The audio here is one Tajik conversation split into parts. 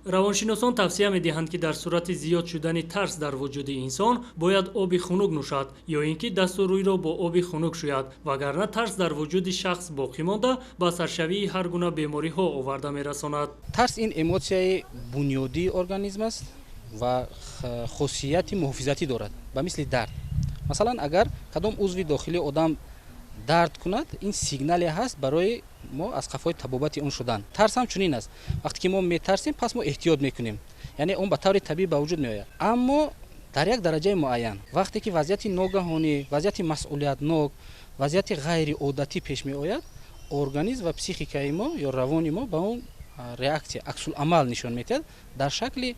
Равоншиносон тавсия медиҳанд, ки дар сурати зиёд шудани тарс дар вуҷуди инсон бояд оби хунук нӯшад ё ин ки дасту рӯйро бо оби хунук шӯяд, вагарна тарс дар вуҷуди шахс боқӣ монда, ба саршавии ҳар гуна бемориҳо оварда мерасонад. Тарс ин эмотсияи бунёдии организм аст ва хосияти муҳофизатӣ дорад, ба мисли дард. Масалан, агар кадом узви дохилии одам дард кунад, ин сигнале ҳаст барои мо аз қафои табобати он шудан. Тарс ҳам чунин аст. Вақте ки мо метарсем, пас мо эҳтиёт мекунем, яъне он ба таври табиӣ ба вуҷуд меояд, аммо дар як дараҷаи муайян. Вақте ки вазъияти ногаҳонӣ, вазъияти масъулиятнок, вазъияти ғайриодатӣ пеш меояд, организм ва психикаи мо ё равони мо ба он реаксия, аксуламал нишон медиҳад дар шакли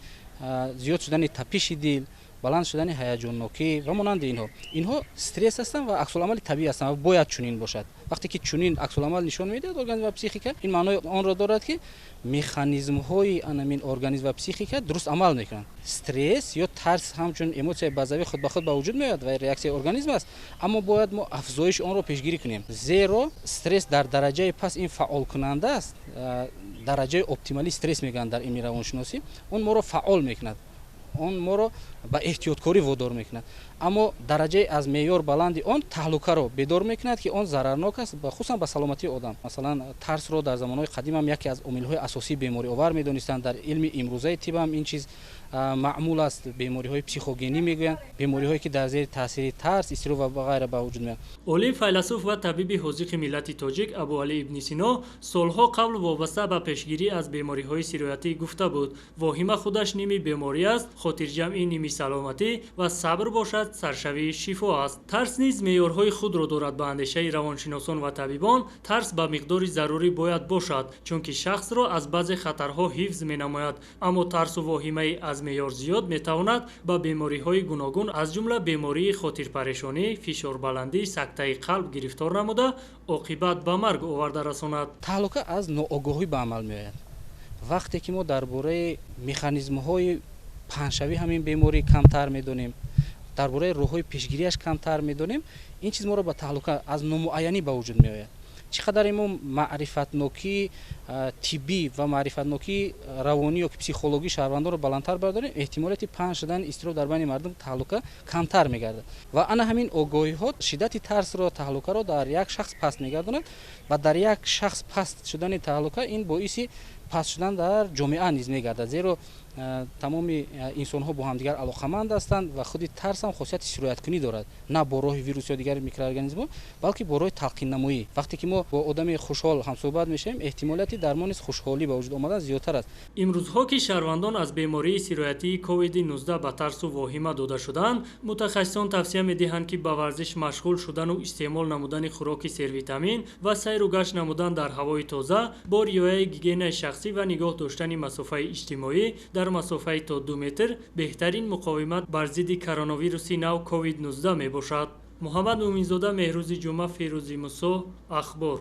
зиёд шудани тапиши дил, баланд шудани ҳаяҷоннокӣ ва монанди инҳо. Инҳо стресс ҳастанд ва аксуламали табиӣ ҳастанд ва бояд чунин бошад. Вақте ки чунин аксуламал нишон медиҳад организм ва психика, ин маънои онро дорад, ки механизмҳои анамин организм ва психика дуруст амал мекунанд. Стресс ё тарс ҳамчун эмотсияи базавӣ худ ба худ ба вуҷуд меояд ва реаксияи организм аст, аммо бояд мо афзоиши онро пешгирӣ кунем, зеро стресс дар дараҷаи паст ин фаъолкунанда аст. Дараҷаи оптималии стресс мегӯянд дар илми равоншиносӣ. Он моро фаъол мекунад, он моро ба эҳтиёткорӣ водор мекунад, аммо дараҷаи аз меъёр баланди он таҳлукаро бедор мекунад, ки он зарарнок аст, хусусан ба саломатии одам. Масалан, тарсро дар замонҳои қадим ҳам яке аз омилҳои асосии бемориовар медонистанд. Дар илми имрӯзаи тиб ҳам ин чиз маъмул аст. Бемориҳои психогенӣ мегӯянд, бемориҳое ки дар зери таъсири тарс, изтироб ва ғайра ба вуҷуд меоянд. Олим, файласуф ва табиби ҳозиқи миллати тоҷик Абуалӣ ибни Сино солҳо қабл вобаста ба пешгирӣ аз бемориҳои сироятӣ гуфта буд: воҳима худаш ними беморӣ аст, хотирҷамъӣ ними саломатӣ ва сабр бошад саршавии шифо аст. Тарс низ меъёрҳои худро дорад. Ба андешаи равоншиносон ва табибон, тарс ба миқдори зарурӣ бояд бошад, чунки шахсро аз баъзе хатарҳо ҳифз менамояд, аммо тарсу воҳимаи аз меъёр зиёд метавонад ба бемориҳои гуногун, аз ҷумла бемории хотирпарешонӣ, фишорбаландӣ, сактаи қалб гирифтор намуда, оқибат ба марг оварда расонад. Таҳлука аз ноогоҳӣ ба амал меояд. Вақте ки мо дар бораи механизмҳои паҳншавии ҳамин беморӣ камтар медонем, дар бораи роҳҳои пешгириаш камтар медонем, ин чиз моро ба таҳлука аз номуайянӣ ба вуҷуд меояд. Чӣ қадаре мо маърифатнокии тиббӣ ва маърифатнокии равонӣ ё психологии шаҳрвандонро баландтар бардорем, эҳтимолияти паҳн шудани изтироб дар байни мардум, таҳлука камтар мегардад. Ва ана ҳамин огоҳиҳо шиддати тарсро, таҳлукаро дар як шахс паст мегардонад ва дар як шахс паст шудани таҳлука ин боиси паст шудан дар ҷомеа низ мегардад, зеро тамоми инсонҳо бо ҳамдигар алоқаманд ҳастанд ва худи тарс ҳам хосияти сирояткунӣ дорад, на бо роҳи вирус ё дигар микроорганизмҳо, балки бо роҳи талқиннамоӣ. Вақте ки мо бо одами хушҳол ҳамсӯҳбат мешавем, эҳтимолияти дар мо низ хушҳолӣ ба вуҷуд омадан зиёдтар аст. Имрӯзҳо ки шаҳрвандон аз бемории сироятии COVID-19 ба тарсу воҳима дода шудаанд, мутахассисон тавсия медиҳанд, ки ба варзиш машғул шудану истеъмол намудани хӯроки сервитамин ва сайру гашт намудан дар ҳавои тоза бо риояи гигиенаи шахсӣ ва нигоҳ доштани масофаи иҷтимоӣ дар масофаи то 2 метр беҳтарин муқовимат бар зидди коронавируси нав COVID-19 мебошад. Муҳаммад Муъминзода, Меҳрӯзи Ҷумъа, Фирӯзи Мусо, Ахбор.